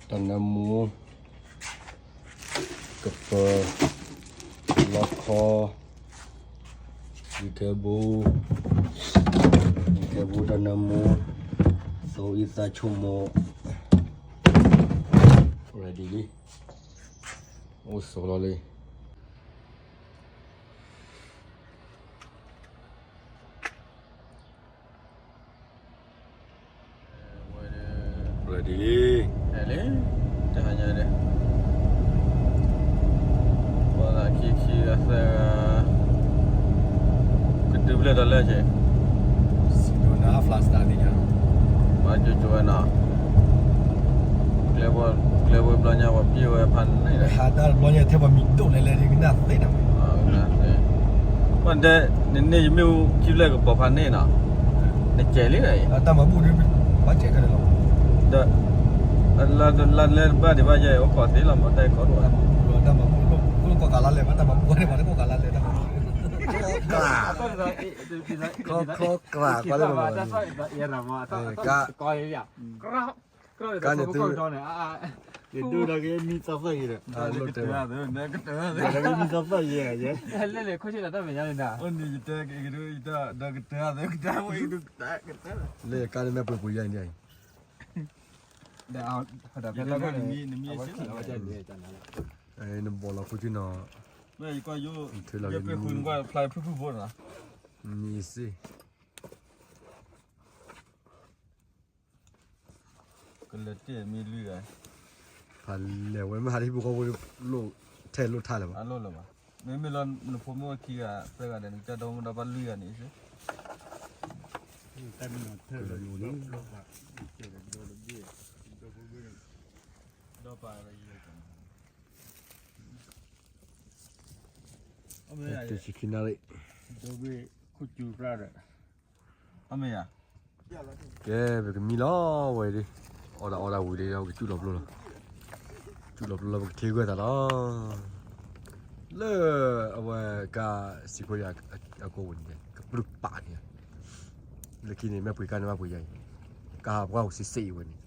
တၢ်နၢမူ, ကပၢၤ, လီခီ, ယကဲဘိ, ယကဲဘိတၢ်နၢမူ, သီအံသးဆိကမိၣ်, ready လံ, အိၣ်ဆိးလီၤလံ. Ready လံ, တဟါညါန့ၣ်, ပှၤသးခံခံဂၤသၢဂၤ, ကတုၤဖျဲၣ်ဒီးလၢက့ၤ, စံဒိးနါဖျါစတၢ်သ့ၣ်ညါ, ဘၣ်ကၠိကၠိဝဲနီၤ, ကျဲဘိဘျီညါပှၤပျ့ၢ်ဝဲဖးန့ၣ်, ဟးတၢ်တဘျီညါထဲပှၤမံၤဒိၣ်လဲၣ်လဲၣ် ကနၣ်သ့ၣ်နၤ, ပှၤဒဲ နန့ၢ်ယမ့ၣ်အူခံဖျၢၣ်ကပီၤဖးန့ၣ်နီၤ, နစဲးလံ, တၢ်မၤဘူၣ်ဒ်, ဘၣ်စဲးတၢ်န့ၣ်လီၤ, ဒီး, လါလဲတဘၣ်ဒံးဘၣ်ယဲ အိၣ်ခိးသ့လီၤမး တၢ်အံၤခိးတအိၣ်, တၢ်မၤဘူၣ်, တၢ်မၤဘူၣ်, တၢ်မၤဘူၣ်န့ၣ် ပှၤတကိးကးလါလဲ, တၢ်မၤဘူၣ်န့ၣ် ပှၤတကိးကးလါလဲ, တၢ်မၤဘူၣ်, ခီခီကးကွၢ်လၢမၤ, ကါန့ၣ်သု, ယဒိၣ်ဒီးကမံသးပှၢ်ယဲဒီး, မံသးပှၢ်ယဲ, လဲၤလဲၤခိၣ်ဆ့လၢတၢ်မဲာ်ညါန့ၣ်, လၢကါန့ၣ်မ့ၢ်ပှ့ၤပှ့ၤယဲန့ၣ်, နဘီၣ်လီၤခိၣ်ဆ့နီၤ, နထၢလီၤက့ၤမံ, ကလဲၤတ့ၢ်မံလွံၢ်ဂၤ, ဖးလဲၢ်ဝဲ မ့ၢ်ဟးလၢဟံၣ်ဖိဃီဖိ ထဲလိၣ်ထါလၢၤဘၣ်, မ့မ့ၢ်လီၤနဖိမုၣ်ဝဲခံဂၤသၢဂၤဒီး နကစၢ်ဒီမုၣ်ဒီပၢ်လွံၢ်ဂၤန့ၣ်, ဒီးပၢ်, တဆံခံနၣ်ရံၣ်, ကဲ ပကမံလီၤဝဲဒၣ်, အီၣ်ဒၣ်အီၣ်ဒၣ်ဝံၤဒီး ပကစူၣ်လီၤပျိလီၤ, စူၣ်လီၤပျိလီၤ ပကထ့ဂၢၢ်သးလီၤ, လၢအဝဲကါစံးဖိယၤအကိးဝဲန့ၣ် ကပြုၢ်ပာ်န့ၣ်, လၢခံန့ၣ် မ့ၢ်ပှ့ၤကါန့ၣ် ဘၣ်ပှ့ၤယၤအံၤ, ကါပှၢ်အိၣ်စ့စ့အံၤဝဲန့ၣ်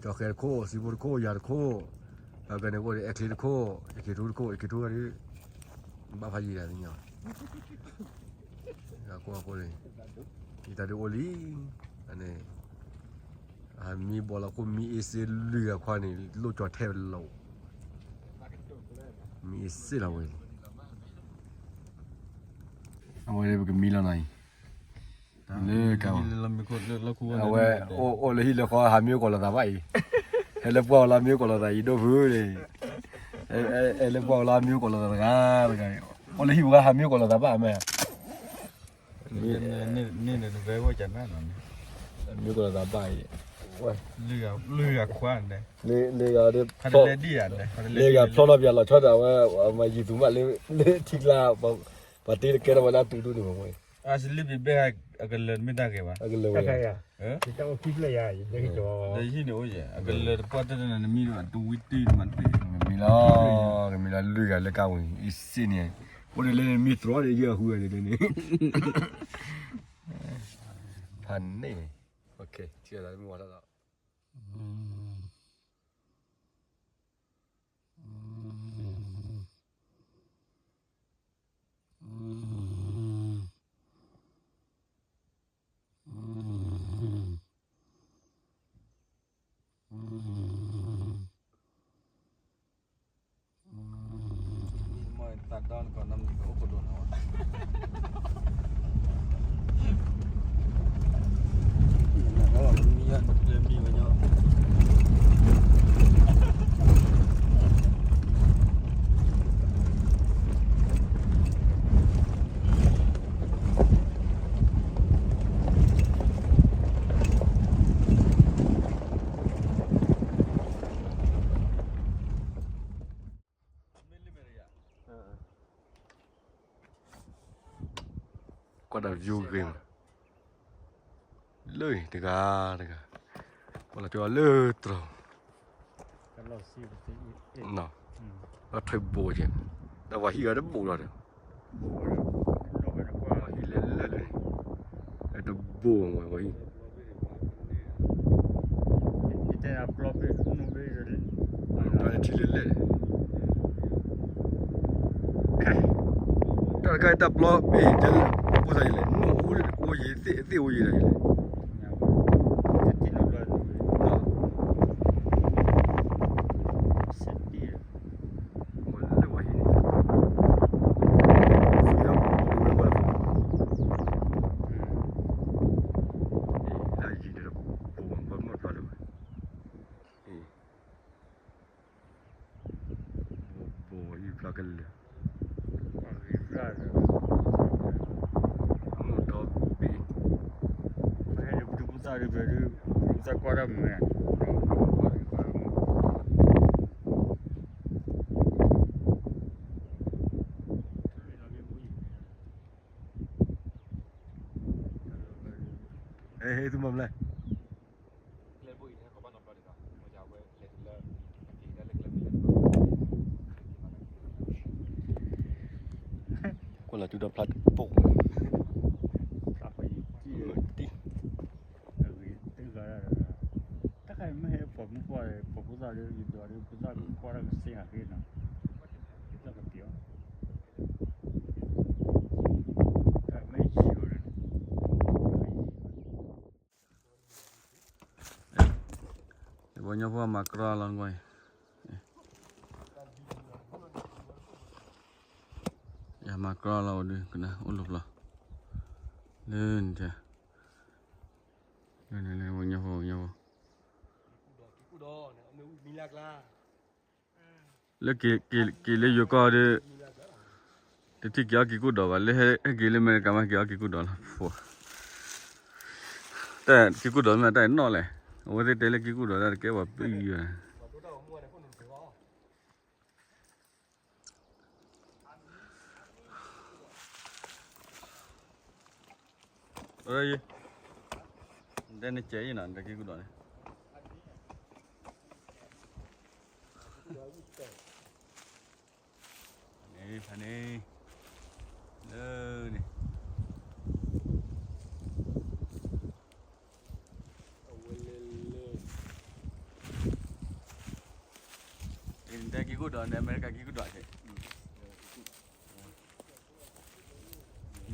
ကီၢ်ဃဲတခိၣ်, စံးဖိတခိၣ်, ယၤတခိၣ်, ဒီးကန့ၣ်အိၣ်ဒီး အဲချ့တခိၣ်, အ့ၣ်ခ့ထူတခိၣ်, အ့ၣ်ခ့ထူဂၤဒီး ဘၣ်ဖးယံၤဒၣ်သ့ၣ်ညါ, အဃိအဃိန့ၣ် ယတၢ်ဒုးအိၣ်လံ, န့ၣ်, မံဘီလီၤခိၣ် မံအ့စ့လွံၢ်ဂၤခွါန့ၣ် လိၣ်ကၠီၤထဲလီၤ, မံအ့စ့လီၤဝဲ, အဝဲပကမံလီၤနီၤအံၤ လၢကါ, အဝဲအိၣ်လၢဟံၣ်လၢဃီ ဟးမံအိၣ်ကိးလီၤသးဘၣ်အံၤ, ဟဲလၢပှၢ်အီၤလၢမံအိၣ်ကိးလီၤသးအံၤ ဒိၣ်ဖုန့ၣ်, ဟဲလၢပှၢ်အီၤလၢမံအိၣ်ကိးလီၤသးတဂၤတဂၤ, အိၣ်လၢဟံၣ်ပူၤ ဟးမံအိၣ်ကိးလီၤသးဘၣ်မ့ၢ်, မံအိၣ်ကိးလီၤသးဘၣ်အံၤ, လၢဂၤဒီး, လၢဂၤဖျီထီၣ်ပယၤလီၤဆီဒၣ်ဝဲ, မၤယံၤသူမးလၢထံကျါ, ပှၤတ့တကဲထီၣ်ဝဲလၢအတူၢ်ဒိၣ်န့ၣ်မး, အစလံဘံၣ်ဘဲအကလၢၤမ့ၢ်တၢ်ဂ့ၤဘၣ်, အကလၢၤဝဲ, လၢဟံၣ်န့ၣ်အိၣ်ယဲ အကလၢၤတပှၢ်တၢၢ်တနၤ နမံဒီးအတူၢ်ဝံတ့ၢ်မးတ့ၢ်, မံလီၤ, ကမံလီၤလွံၢ်ဂၤလၢကါဝံၤ အ့စ့န့ၣ်, အိၣ်ဒီးလၢနမံသြီဒီးယဲၢ်အဃုဂၤန့ၣ်, ဖးန့ၣ်, ထံၣ်တၢ်မုၢ်ဝါထီၣ်ဒီးကွၢ်ဒီး view ဂ့ၤမး, လၢတဂၤတဂၤ, ကွၢ်လီၤကၠီလၢတြီၤ, လီၤထွဲဘိက့ၤ, ဒီးပှၤဟံၣ်ဂၤတဘိလီၤဒီး, ပှၤဟံၣ်လဲၤလၢလၢ, တဘိဝဲပှၤဟံၣ်, ယ ထံလၢလဲၣ်, တၢ်တခါအံၤတၢ်ပျီဘ့ၣ်တဲလၢ ပှၤဖိသၣ်ယလဲၣ်, နီၢ်အိၣ်အိၣ်ယံၤ သ့ၣ်အိၣ်ယံၤဒီးယလဲၣ်, ဘိယံၤဖျါကလဲၣ်, မုၢ်ဒီဘ့ၣ်, မ့ၢ်ဒုးပတၢ်ပူၤသၣ်ဒုး ပတၢ်ပူၤသၣ်ကွၢ်တၢ်မုာ်, ဟဲသုမၤမလဲၣ်. ကွၢ်လီၤတုၤဒီးဖျါတပိၢ်, တံၢ်, တၢ်ခါမ့ၢ်ဟဲပှၤမုၢ်ကွၢ် ပှၤဖိသၣ်လၢယဒိးဒီး ဖိသၣ်ကွၢ်တၢ်ကစ့ၢ်ဟးဃ့နီၤ, တၢ်ကပျီၤ တၢ်မ့ၢ်ယံၤအီၤန့ၣ် ပှၤကညီဖိမၤကြီလီၤကွၢ်အံၤ, ယမၤကြီလီၤအိၣ်ဒုးကနၣ်အိၣ်လီၤဖျီ, လၢနတဲ, လၢနလဲၤပှၤကညီဖိ ပှၤကညီဖိ လၢက့ၤလၢယိၤကီၢ်ဒီး တထံၣ်က့ၤအီၣ်က့ၤကူၣ်ဒီးဘၣ်, လၢဟဲက့ၤလၢအမဲရကၤမး က့ၤအီၣ်က့ၤကူၣ်ဒီးလီၤ, တၢ်က့ၤကူၣ်ဒီးမ့ၢ်တၢ်အံၤနီၣ်လဲၣ်, အဝဲသ့ၣ်တဲလၢက့ၤကူၣ်ဒီးတၢ်တကဲပှၤပံၤယၤ, တဲနကဲအံၤနီၤ နတက့ၤကူၣ်ဒီးန့ၣ် ဖဲန့ၣ် လၢန့ၣ် နတဲက့ၤကူၣ်ဒီး နအမဲရကၤက့ၤကူၣ်ဒီး,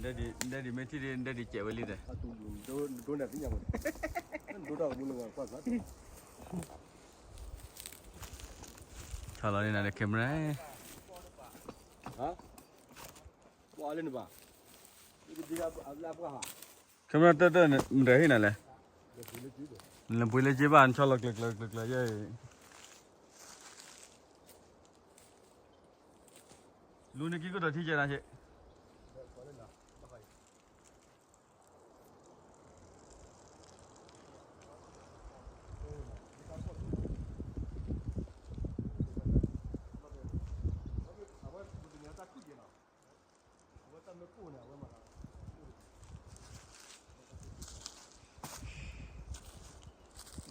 နဒဲဒံးမ့ၢ်ထံၣ်ဒံး နဒဲဒံးကဲးဝဲလံဒီး, ဆီလီၤန့ၢ်နၤဒီး camera, camera တၢ်တၢ်မတၤဟ့ၣ်နၤလဲၣ်, နပှ့ၤလၢက့ဘၣ် နဆီလီၤကျၢၤကျၢၤကျၢၤကျၢၤယဲၢ်, လူန့ၣ်က့ၤကဒီးထံကဲနၤက့ၤ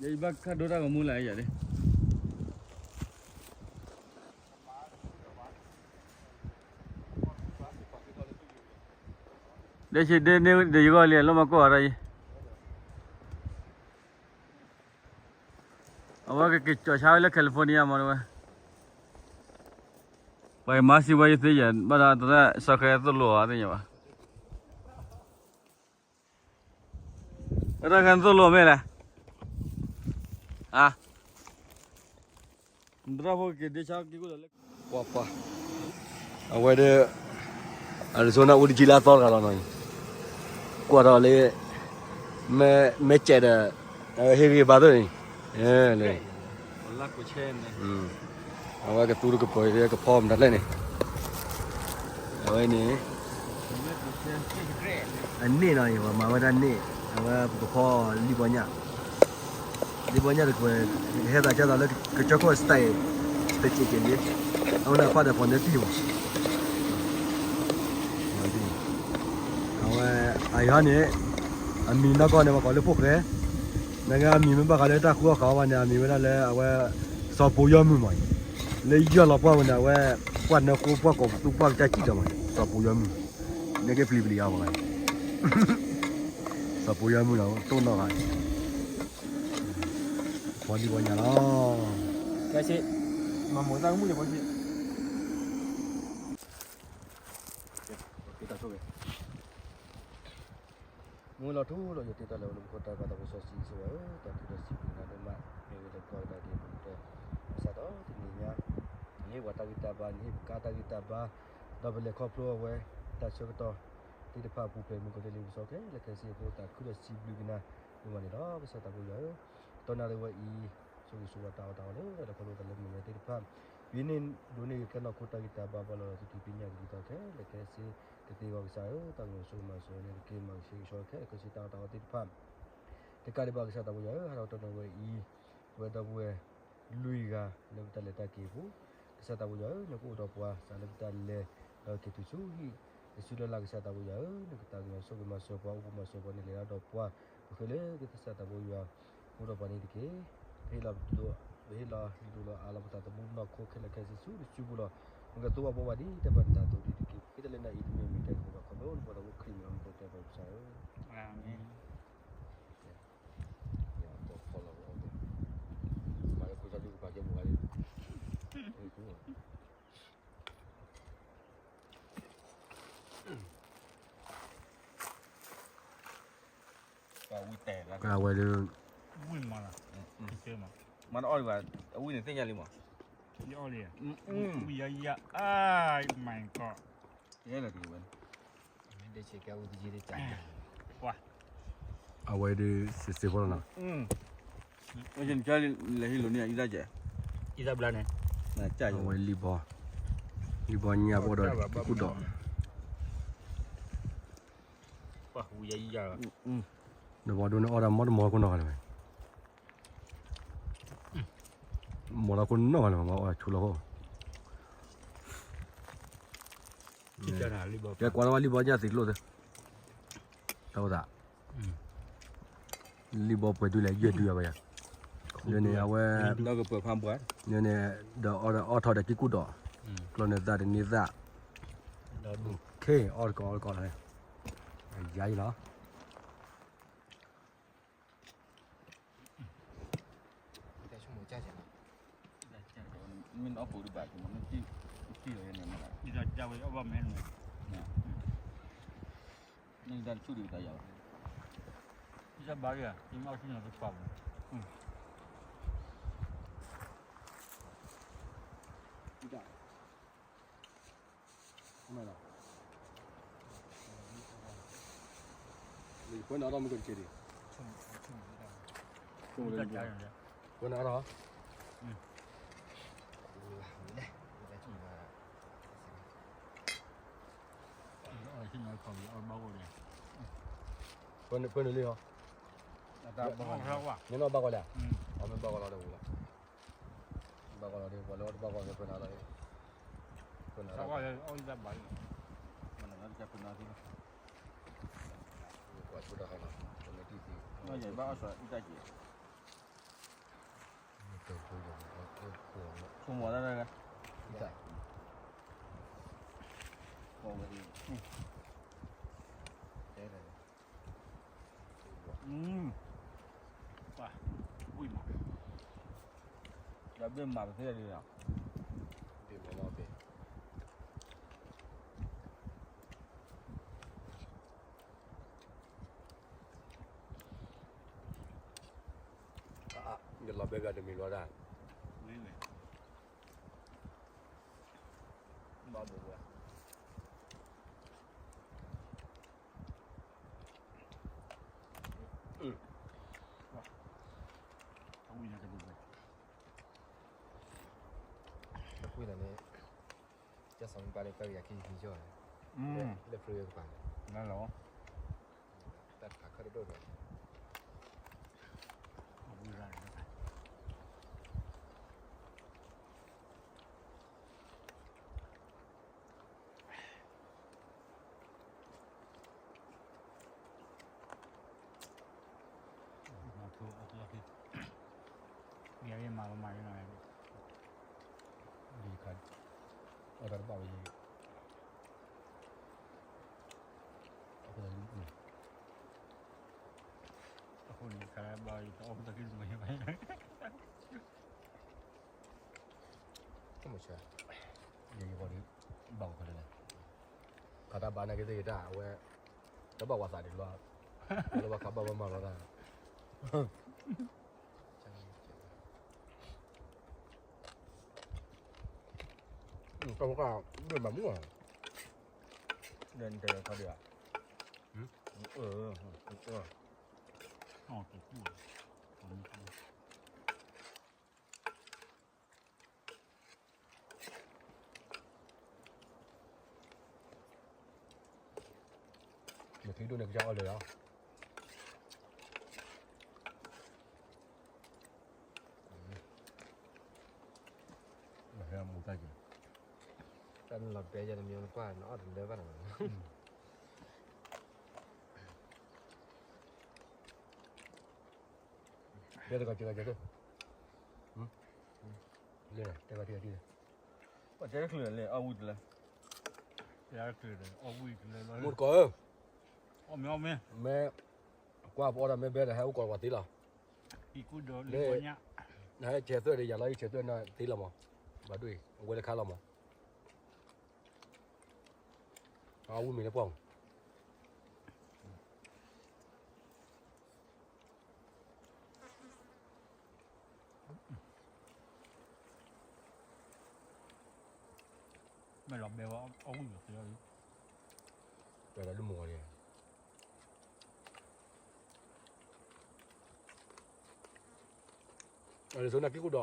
ယဘၣ်ခၣ်ဒိတၢ်ဂီၤမူလၢယၤဒၣ်, ဒ်ဆံးဒ်န့ၣ်ဒ်ယဂီၢ်လံ အလီၢ်မၤကိၢ်အီၤတၢ်အံၤ, အဝဲကက့ၤကၠီၣ်ဆါဝဲလၢ California မးတဝဲ, ပှၤမၤစံးဝဲယသ့ယဲၢ် ဘၣ်ဒီးတရၣ်စီၤဃဲသိၣ်လိအီၤသ့ၣ်ညါဘၣ်, တရၣ်ဃဲသိၣ်လိမ့ၢ်လဲၣ်, တရၣ်ဖိက့ၤဒ့ဆါက့ၤကိၣ်ဒီးလၢ, ပှၤပှၤ, အဝဲဒၣ် Arizona အိၣ်တကံလၢအသီတဂၤလီၤနီၤ, ကွၢ်ထီၣ်လၢ မဲာ်ကဲးဒီး ဟ့ၣ်ဂံၢ်ဘါသိၣ်န့ၣ်, လၢ အဝဲကသူတကပၤ ကဖီမတၤလဲၣ်န့ၣ်, အဝဲန့ၣ် အန့ၣ်နီၤ ပှၤမၤဝဲဒၣ်န့ၣ်, အဝဲပကဖီလံပီညၣ်, လံပီညၣ်တကွဲး, ဟဲသးကဲသးလၢကစၢၢ်ခိၣ် style, တကဲးကဲးလံ, အဝဲဒၣ်ဖးဒီးဖီၣ်နဲတံၢ်မး အဝဲ အယီၤန့ၣ် အမံၤနီၢ်ကီၢ်န့ၣ် ပှၤကိးလၢဖိၣ်ဃဲ, နကဲအမံၤမ့ၢ်ဘၣ်ဃးလၢတၢ်ဃုအီၣ်ဃုအီဘၣ်န့ၣ် အမံၤဝဲဒၣ်လၢအဝဲ စီၤပူၤယီၢ်မုၢ်မး, လၢယီၢ်လီၤပှၢ်ဝဲန့ၣ် အဝဲ ပှၢ်နၢဃိပှၢ်ကိးပသူပှၢ်ကစၢ်ကံၣ်ဒီးမး စီၤပူၤယီၢ်မုၢ်, နကဲပျံၤပျံၤအီၤမး, စီၤပူၤယီၢ်မုၢ်ဒီး တိၢ်နီၣ်ဂၤန့ၣ် ဖီလံပီညၣ်လီၤ, ကဲဆ့, မၤမိၢ်သးကမူၣ်ယၤဘီစ့ၢ်, မူလီၤထူလီၤယိာ်တ့ၢ်တၢ်လၢ အိၣ်လၢပခိၣ်တၢ်ဘါသးဖိစီဆှံကစၢ်ယွၤဧၢ, တၢ်ထူးတၢ်စံးဘျုးကနၤဒိၣ်မး မ့ၢ်ဝဲလၢပကွၢ်ကဒါက့ၤပကတၢၢ် ကစၢ်ဒီးတနံၤညါ ဟ့ၣ်ပှၤတၢ်ဂံၢ်တၢ်ဘါ နဟ့ၣ်ပကါတၢ်ဂံၢ်တၢ်ဘါ, ဒီးပလဲၤခီဖျိအဝဲ တၢ်ဆၢကတီၢ်သ့ၣ်တဖၣ်အပူၤဖျဲး မုၢ်ကီၢ်လံၤလံၤပစီခဲလၢာ်ခဲဆ့အဃိ တၢ်ခုဒီးစံးဘျုးကနၤဒိၣ်မးန့ၣ်လီၤ. ကစၢ်သးဘိယွၤဧၢ, တီနၣ်ရံၣ်ဝဲအံၤ ဆိၣ်ဂ့ၤဆိၣ်ဝါတၢ်အီၣ်တၢ်အီလၢ ဒီးခီဖျိတၢ်လၢမုၢ်နံၤသ့ၣ်တဖၣ် ယန့ၢ်ဒိးန့ၢ်ဂ့ၤကဲနီၢ်ခိတၢ်ဂံၢ်တၢ်ဘါ ဘၣ်လီၤလီၤဆူထံပညၣ်ကလံၤသီခဲလၢာ်ခဲဆ့ ကသ့အဂီၢ်ကစၢ်ဧၢ, တၢ်ဂ့ၢ်ဆိၣ်ဂ့ၤမၤစၢၤန့ၣ်တက့ၢ်, မၤကဆှဲကဆှီခဲလၢာ်ခဲဆ့တၢ်အီၣ်တၢ်အီသ့ၣ်တဖၣ် တကးဒံးဘၣ်ကစၢ်သးဘိယွၤဧၢ, ဟးထီၣ်တီနၣ်ရံၣ်ဝဲအံၤ ပဝဲဒီပုၢ်ဝဲၢ်လွံၢ်ဂၤလၢပတၢ်လဲၤတၢ်က့ၤအပူၤ, ကစၢ်သးဘိယွၤဧၢ, နကအိၣ်ဒီးပှၤစးလၢပတၢ်လဲၤ ဒီးက့ၤတုၤဆူဟံၣ် တစုလၢ်လၢ်ကစၢ်သးဘိယွၤဧၢ, နကသးကညီၤဆိၣ်ဂ့ၤမၤစၢၤပှၤ အိၣ်ဘူးမၤစၢၤပှၤန့ၣ် လဲၤတၢ်ဒီးပှၤ ပဃ့လၢကစၢ်သးဘိယွၤ အိၣ်ဒီးပှၤန့ၣ်တက့ၢ်. ပဟ့ၣ်လီၤ ပဟ့ၣ်လီၤဒိလီၤအါလီၤပသးသမူနီၢ်ခိခဲလၢာ်ခဲဆ့ဆူတစုပူၤလီၤ. နကသိၣ်ဘၣ်ဘှီဘၣ်ဒ်တၢ်ဘၣ်နသးအသိးဒ်တက့ၢ်. ပဃ့တၢ်လၢနၤအံၤတမ့ၢ်မ့ၢ်တၢ်ဂ့ၢ်ဘၣ်ခီဖျိ နဖိသးဖိခရံာ်မ့ၢ်အမံၤတၢ်တဲပှၤကစၢ်ဧၢ, အၤမ့ၣ်. အဝဲဒၣ် ဝံၣ်မးလီၤ, မ့ၢ်အီၣ်ဒံးဘၣ်, အဝံၣ်န့ၣ်သ့ၣ်ညါလံမး, ယအီၣ်လံ, ဝံၣ်ယါယါ, အါ, my god, ယဲလီၤဒံးဝဲ, အဝဲဒၣ် စ့စ့ဖိလီၤနီၤ, လဲၤဟံးလိာ်န့ၢ်အံသၣ်ကဲ, အံသၣ်ဘျါန့ၣ်, အဝဲလံဘီ, လံဘီညၣ်ပအိၣ်ဒီးကံၢ်ကူၣ်ဒိး နဘီဒိန့ၣ်အီၣ်တၢ်မီတမီၤခိၣ်နီၢ်ဂၤလၢၤဘၣ်, မီၤလီၤခိၣ်နီၢ်ဂၤလၢၤဘၣ် မၤအီၣ်ဆူလီၤခိၣ်, ကဲကွၢ်လီၤဘၣ်လံဘီညၣ်သံးကျိၣ်သ့, တၢ်အိၣ်သး, လံဘီပှဲၤဒုလဲၣ် ယဲၢ်ဒုအဘၣ်ယၤ, လၢန့ၣ်အဝဲ, လၢန့ၣ်, ဒီးအီၣ်ထီၣ်ဒီးကံၢ်ကူၣ်ဒိး, ကျီၢ်န့ၢ်သၣ်တန့ၢ်သၣ်, ခဲအီၣ်တကီးအီၣ်တကီးလီၤ, ယါအံၤလီၤ. မ့ၢ်အီၣ်ပူၤဒံးဘၣ်, မ့ၢ်တံၢ်လီၤန့ၣ်မ့ၢ်, မ့ၢ်တၢ်ဆူၣ်ဒံးတၢ်ယၤလီၤ, တၢ်ဘါယၤ, ယမ့ၢ်အီၣ်ဆူၣ်န့ၣ်တပာ်ဘူး, မ့ၢ်လီၤ. ပှဲၤနၤထီၣ်မ့ၢ်ကတက့ၢ်ဒံး, ပှဲၤနၤထီၣ်, ပှဲၤနၤလံဟီ, မ့ၢ်နီၢ်ဘၣ်ဂီၢ်လဲၣ်, အမ့ၢ်ဘၣ်ဂီၢ်လီၤဒီးဝံၤလီၤ. ဘၣ်ဂီၢ်လီၤဒီး ပှၤလၢအီၣ်တဘၣ်ဂီၢ်လၢပှဲၤနၤလီၤ, ပှဲၤနၤလီၤ, ကွၢ်ဆိတၢ်ဟးလီၤ, ပမ့ၢ်တံၢ်သံ, ဆိကမိၣ်တၢ်, ဝဲ, ဝံၣ်မး, ဒီးဘ့ၣ်မးပသ့ၣ်လီၤ, ဘ့ၣ်မးလီၤဘ့ၣ်, ယလီၤဘဲဂၤတမံၤလီၤဒၣ်, ဘၣ်ဘိးဝဲ, အဝံၣ်န့ၣ်, အဝံၣ်န့ၣ်န့ၣ်, ကစီၣ်မ့ၢ်ပာ်လၢပှၤကယၤခံဆံခံကၠီၣ်, လၢဖရံဝဲကပၤန့ၣ်, တၢ်တခါခၢၣ်တဒိၣ်ဒီး မၤထူအီၣ်ကလီၢ်ခံ, မ့ၢ်အမၤလီၤမၤလီၤ, အီၣ်တၢ်တဘၣ်ဝဲ, အဃိန့ၣ် ခါဘၣ်အီၣ်ကလီၢ်ခံမ့ၢ်ဘၣ် အဃိန့ၣ် ခါဘၣ်အီၣ်ကလီၢ်ခံမ့ၢ်ဘၣ်. ယယဂီၢ်ဒီး ဘၣ်ကီးခဲလၢာ်လဲၣ်, ခးတၢ်ဘၣ်နာ်က့သ့ၣ်ယတၢ်အဝဲ, တဘၣ်ဝဲသးဒံးလီၤ, လၢဘၣ်ခးဘၣ်ဝဲမၤလီၤတၢ်, တၢ်ကီၢ်ဒိၣ်မးမူ, နတဲခီဒံးဧါ, နထံဒိၣ်န့ၣ်ကစၢ်အီၣ်လၢာ်လီၤ, မူတၢ်က့ၤ, တၢ်နလီၤတဲယၤနမံၤနကွၢ်နအီၣ်တလၢဘၣ်နၤ, တဲတကီၢ်က့ၤက့ၤ, တဲတချုးလဲၣ် အီၣ်ဝံၣ်တလၢ, တဲတချုးလဲၣ် အီၣ်ဝံၣ်တလၢလီၤ, မူတကီၢ်ဧၢ, အီၣ်မ့ၢ်အီၣ်မ့ၢ်, မ့ၢ်ကွၢ်ပအီၣ်တၢ်မ့ၢ်ဘဲဒီး ဟဲအိၣ်ကီးပှၤသ့လီၤ, ဟံၣ်ကူၣ်ဒီးလံကညၣ်, နဟဲဆဲးသွဲၣ်ဒီး ယၤလီၤယဆဲးသွဲၣ်နသ့လီၤမး, ဘၣ်ဒိၣ်အံၤ အဝဲလၢခါလီၤမး, အဝံၣ်မ့ၢ်လၢပှၢ်မး မ့ၢ်လီၤဘဲဝဲအီၣ်ဝံၣ်မးသ့လီၤ, ပှၤလၢမုၢ်ဂီၤလံ, အလံၤစိနၢ်က့ၣ်ကူၣ်ဒီး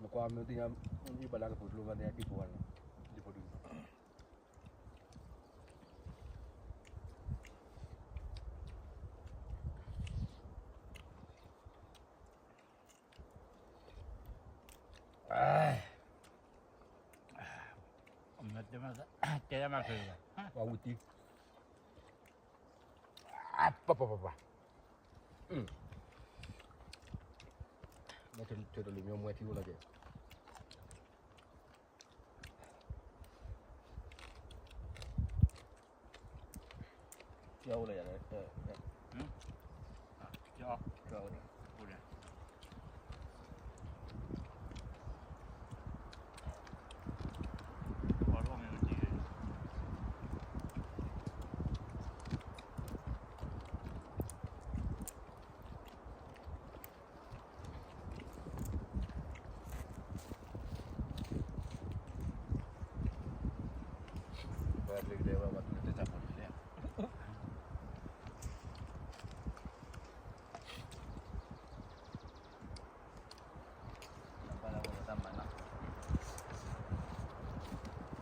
နကွၢ်မ့ၢ်သ့ၣ်ညါ, ယဘၣ်လၢကပူၤကျိမ့ၢ်သ့ၣ်ညါ ဒ်ဖိဝဲန့ၣ်, ဒ်ဖိဒ် တဲမး, တဲမး, ပှၤဝံၣ်တံၢ်, ပပပပ, မ့ၢ်ထုးတလံၤမ့ၢ်မွဲထံအိၣ်လီၤက့ၤ ကၠီအိၣ်လၢယၤလၢ, ကၠီအိၣ်လၢ, အိၣ်လၢ, အိၣ်လၢမ့ၢ်တံၢ် ပှၤပျံၤကတဲဝဲ ပှၤတူၢ်တၢ်သးဖိန့ၣ်လဲၣ်, နဘၣ်လၢဝဲတၢ်မၤနၢ်,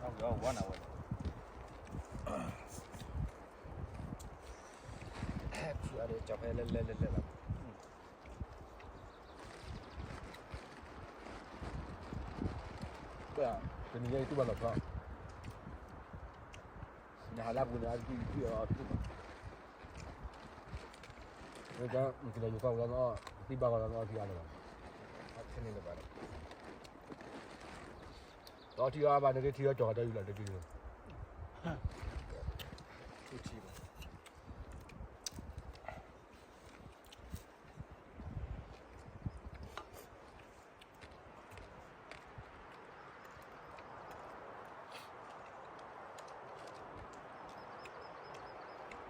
အဝဲအဝဲနၤဝဲ, ထံအါဒီးကၠီၤဖဲလဲၣ်လဲၣ်လဲၣ်လဲၣ်လီၤ. တနံၤညါအံၤတူၢ်ဘၣ်လီၤဆီ, နဟးလၢအပူၤန့ၣ် အတံၢ်အီၤတံၢ်ဘၣ်, မ့ၢ်ကနံၤယိၤကီၢ်ဝဲလီၤနအီၣ်, သံၣ်ဘၣ်ကီးလီၤနအီၣ်ထံအါလၢၤဘၣ်, အီထံအါဘၣ်န့ၣ်က့ထံအီၤကၠီၤကဒီးယူၤလီၤတက့ၢ်.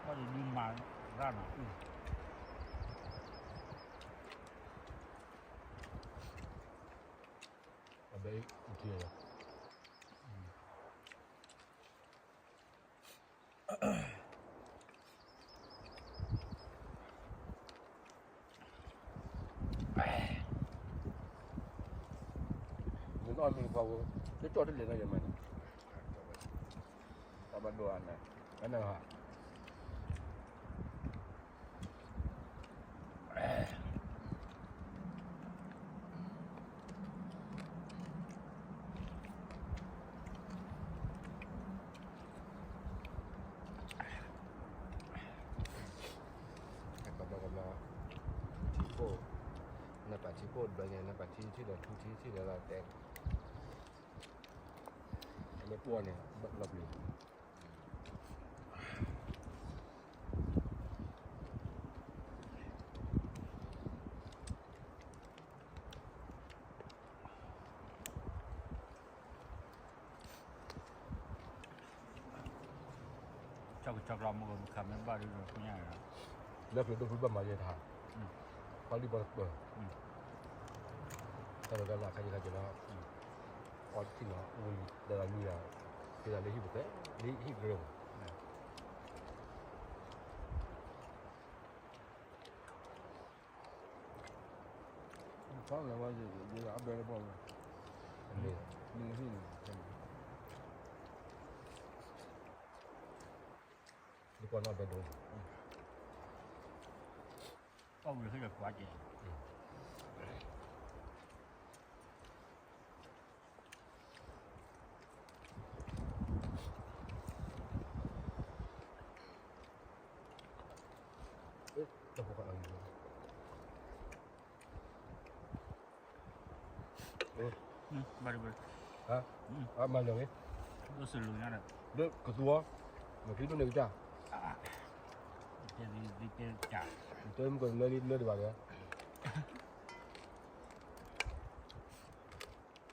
ဘၣ်ဒုးမၤရၣ်နီၤ, အဘဲအံၤထံလီၤ. နအီၣ်မ့ၤပှၤဝဲ, တကၠီၣ်တလဲၤနီၤယမၤန့ၣ်, တၢ်ဘၣ်ဒိအနၤ, အနၤဟး အ ကိၣ်တဘျီညါန့ၣ် ပှၤထံထံၣ်ဒီးထူထံထံၣ်ဒီးလီၤတဲာ်, အမ့ၢ်ပှီၢ်န့ၣ် ဘၣ်လီၤပျံၤ ကၠီကၠီကျီမုၢ်မုၢ်ခါမ့ၢ်ဘၣ်ဒုးဒီးဖိညါရၤ, လၢကျိဒိၣ်ဖုဘၣ်မၤယဲထါ, ပှၤလံၢ်ပှၤတပၢၤ, တၢ်လီၤကလၢ်ခါယံခါကဲလီၤ, အီတထံၣ်နီၤ အိၣ်လံဒီးလွံၢ်ဂၤ, ဖဲဒၣ်လၢဟံၣ်ပသဲ, လၢဟံၣ်ကရၢမး ဖီလဲၤဝဲယဲ အဘဲလၢပှၢ်ဝဲ, မ့ၢ်ဟံၣ်န့ၣ်, လၢပှၢ်နီၣ်ဘဲဒိ, ပှၢ်ဝဲဟ့ၣ်လၢကွၢ်က့ၤ, တၢ်ဖိခွါအံၤ ဘၣ်ဒိဘၣ်, မၤလၢာ်ဂ့ၤ, ဒိၣ်စလူညါဒီး လၢကသူအီၤ, မ့ၢ်ချံဒိၣ်န့ၣ်ကစၢ်, တဲသံတဲကစၢ်, တဲမုၢ်ကလၢလံလၢတဘၣ်ဒီး,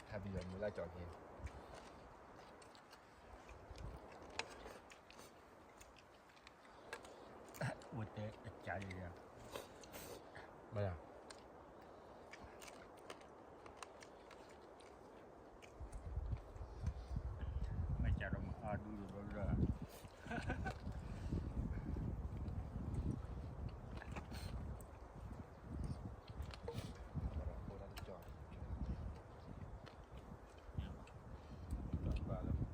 ဟဲပယီၤမုၢ်လၢကၠီက့ၤ ဝဲတဲအကၢ်ယဲ, မ့ၢ်, မ့ၢ်ကၢ်ဒီးမၤအါဒူဒီးဘျီလၢ, နသ့ၣ်ညါလၢ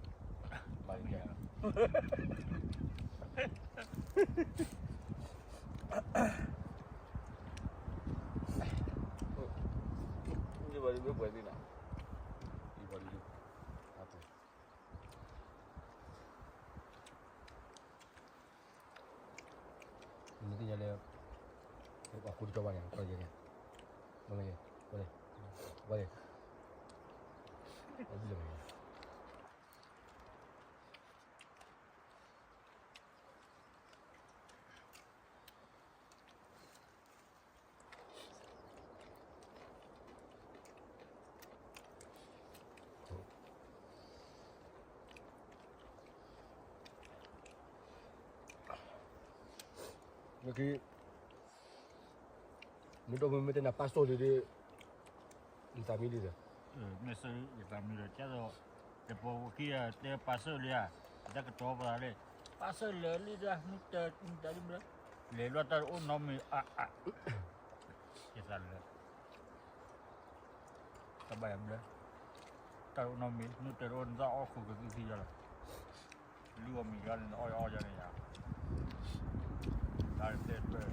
ပှၤဃူတကၠီဘၣ်န့ၣ် ကီၢ်ယဲန့ၣ်, ဘၣ်လၢ, ဘၣ်လၢ, ဘၣ်လၢ, အဘိၣ်လၢမ့ၢ် လၢခံ နဒိၣ်မ့ၢ်မ့ၢ်တဲနၤ ပၢ်စိၣ်လံဒီး နသးမံလံဒီး, မ့ၢ်စၢ်ယသးမံဒီး ကဲသိး တပီၤဝဲခံဂၤတဲပၢ်စိၣ်လံဧါ, တၢ်ကတီၤပသးလံ, ပၢ်စိၣ်လၢာ်လံဒီး နတၢ်မံတၢ်ဒ်မ့ၢ်, လဲၤလွှတ်တၢ်တအိၣ်နီတမံၤအါအါ, ယသးလၢာ် တၢ်ဘၣ်ယၤဘျၢ, တၢ်တအိၣ်နီတမံၤ နတၢ်တအိၣ်နသးအီၣ်ခိၣ်ကသံၣ်သံယၤလီၤ, လုၢ်အီၣ်မံၤယါန့ၣ် နအီၣ်ယအီၣ်ယါန့ၣ်ယါ, တၢ်တဲတၢ်,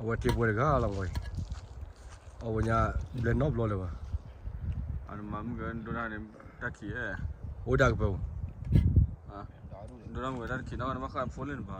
အဝဲထံပှဲၤတဂၤလီၤဝဲ, အဝဲညါ ဘျဲၣ်နီတဘျီလၢၤဘၣ်, အမၤမုၢ်ကဒိၣ်ဒၣ်န့ၣ် တၢ်ခံးအဲၣ်, အိၣ်ဒၣ်ကပၢၤ, ဒိၣ်ဒၣ်မုၢ်ကတၢ်တခံးနီၢ်ကီၢ် နဘၣ်ဃးဖိလ့ၣ်နဘၣ်